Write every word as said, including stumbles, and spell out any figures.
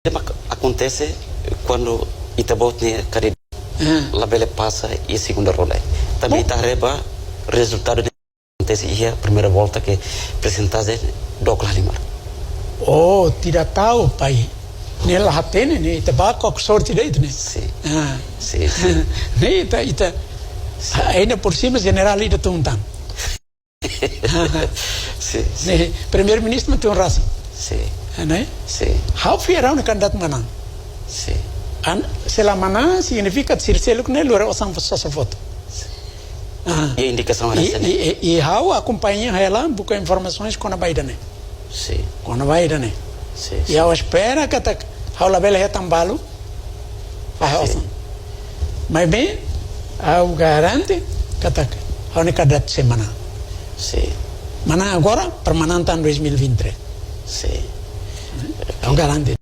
Ida-ne'e akontese kuandu ita-boot nia kandidatu labele pasa iha segunda ronda. Tanba ita haree ba rezultadu ne'ebé akontese iha primeira volta, ke persentajen dook la halimar. Oh, tidak tahu, pai. Ne'e la hatene, ne'e ita ba kok sorte de'it ne'e. Sin. Ah. Sin, sin. Ne'e ita, ita, sin, ainda por cima jenerál ida tun tan. Sin, sin. Ne'e, primeiru-ministru mak tun rasik. Sin. Ah, ne'e? Sin. Ha'u fiar ha'u-nia kandidatu manán. Sin. An, se la manán, signifika sira seluk ne'e lori osan sosa votu. Sin. Ah. Iha indikasaun hanesan ne'e. I, i, i ha'u akompaña hela, buka informasaun kona-ba ida-ne'e. Sin. Kona-ba ida-ne'e. Sin, sin. I ha'u espera katak ha'u labele hetan balu fahe osan. Maibé, ha'u garante katak ha'u-nia kandidatu sei manán. Sin. Manán agora, para manán tan dois mil e vinte e três. Sin. Ha'u garante.